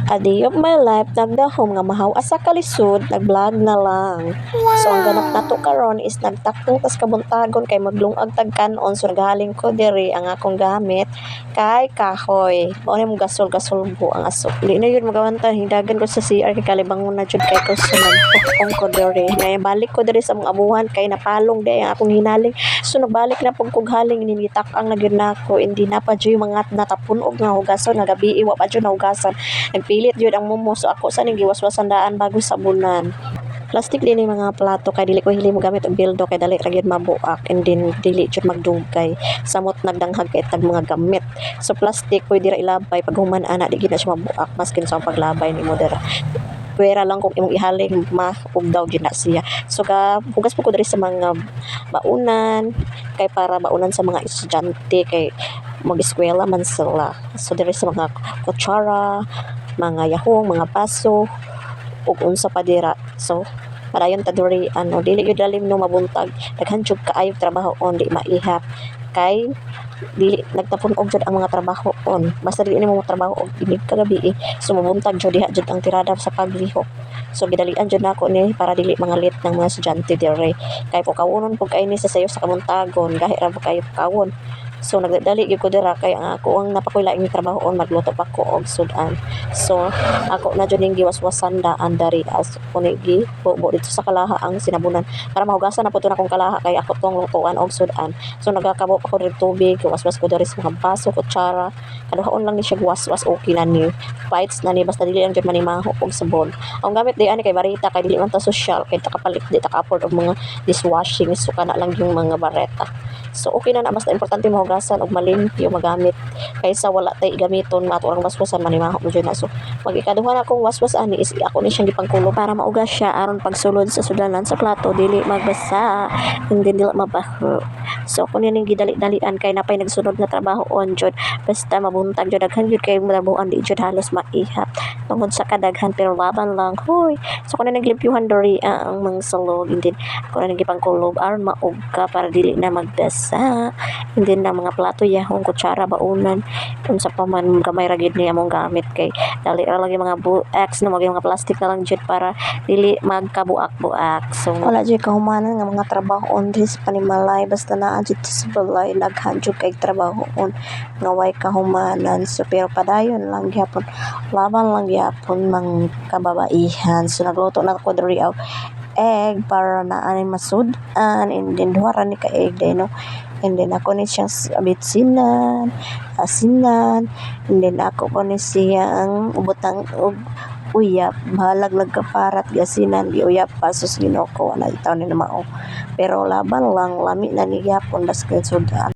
A day of my life, nagdahom nga mahaw asa kalisod, nag-vlog na lang. So ang ganap nato karon is nagtakong tas kabuntagon kay maglungag tag kan-on, so naghaling ko diri. Ang akong gamit kay kahoy. Mao ni mo gasol-gasolbo ang aso. Di na yun magawantan, hindagan ko sa CR kay kalibangon na jud kay ko, so nagpukong ko diri. Ngayon balik ko diri sa mga abuhan kay napalong di ang akong hinaling. So nagbalik na pug kog haling, ninitak ang na gyud nako, hindi na pa jud yung mga natapun-og nga hugason nga gabi, wa pa jud nahugasan. Nagpilit jud ang mumo, so ako sa ning giwaswasan daan bago sabunan. Plastic din yung mga plato kay dili ko hili mo gamit og bildo kay dali ra gyud mabuak and then dili jud magdugay. Samot nagdanghag kay tag mga gamit. So plastic, pwede ra ilabay pag human ana, di gyud na siya mabuak maskin sa paglabay nimo dira. Pwera lang kung imong ihaling, maugdaw gyud na siya. So ga hugas po ko diri sa mga baunan kay para baunan sa mga estudyante kay mag-eskwela man sila. So diri sa mga kutsara, mga yahong, mga baso ug unsa pa dira. So padayon ta diri, ano, dili gyud lalim no mabuntag. Daghan jud kaayo trabahoon, di maihap kay dili nagtapon-og jud ang mga trabahoon. Basta dili nimo motrabaho og inig kagabi, so mabuntag jud diha jud ang tirada sa paglihok. So gidalian jud nako ni para dili mangalit ng mga estudyante diri. Kay pukawunon pud kay ni sa sayo sa kabuntagon, gahi ra pud kayo pukawon. So nagdali gyud ko dira kay ang ako ang napakoy laing trabahoon, magluto pa ko og sud-an. So ako na jud ning giwaswasan daan dari as kuni gi bubo dito sa kalaha ang sinabunan para mahugasan na pud to nakong kalaha kay ako tong lutuan og sud-an. So nagakabo pa ko diri tubig, waswas ko diri sa mga baso, kutsara. Kaduhaon lang ni siya waswas, okay na ni. Fights na ni basta dili lang jud manimaho og sabon. Ang gamit di ani kay barita kay dili man ta social, kay ta kapalit, di ta ka-afford og mga dishwashing, so kana lang yung mga bareta. So okay na na basta importante mahugasan og malimpyo magamit kaysa wala tay gamiton, ato ang waswasan, manimaho mo jud na. So pag ikaduha na akong waswas ani is ako ni siyang gipangkulo para maugas siya aron pagsulod sa sudanan sa plato dili magbasa and then dili mabaho. So ako ning gidali-dalian kay napay nagsunod nga trabaho on jud. Basta mabuntag jud, daghan jud kay trabahoan, di jud halos maihap tungod sa kadaghan, pero laban lang hoy. So ako na naglimpyuhan diri ang mga salog and then ako na gipangkulob aron maugka para dili na magbasa. And then ang mga plato, yahong, kutsara, baunan, unsa pa man, gamay ra gyud ni among gamit kay dali ra lagi mga buaks no, mga plastic na lang jud para dili magkabuak-buak. So wala jud kahumanan nga mga trabahoon diri sa panimalay, basta naa jud sa balay, daghan jud kay trabahoon nga way kahumanan. So pero padayon lang gihapon, laban lang gihapon mga kababaihan. So nagluto na ko diri og egg para naa ni masud-an and then duha ra ni ka egg day no. And then ako ni siyang bitsinan, asinan, and then ako pa ni siyang ubutang og uyap, bahalag nagkaparat, giasinan, giuyap pa, sus Ginoo ko, wala taon ni mao. Pero laban lang, lami na ni gihapon basta sud-an.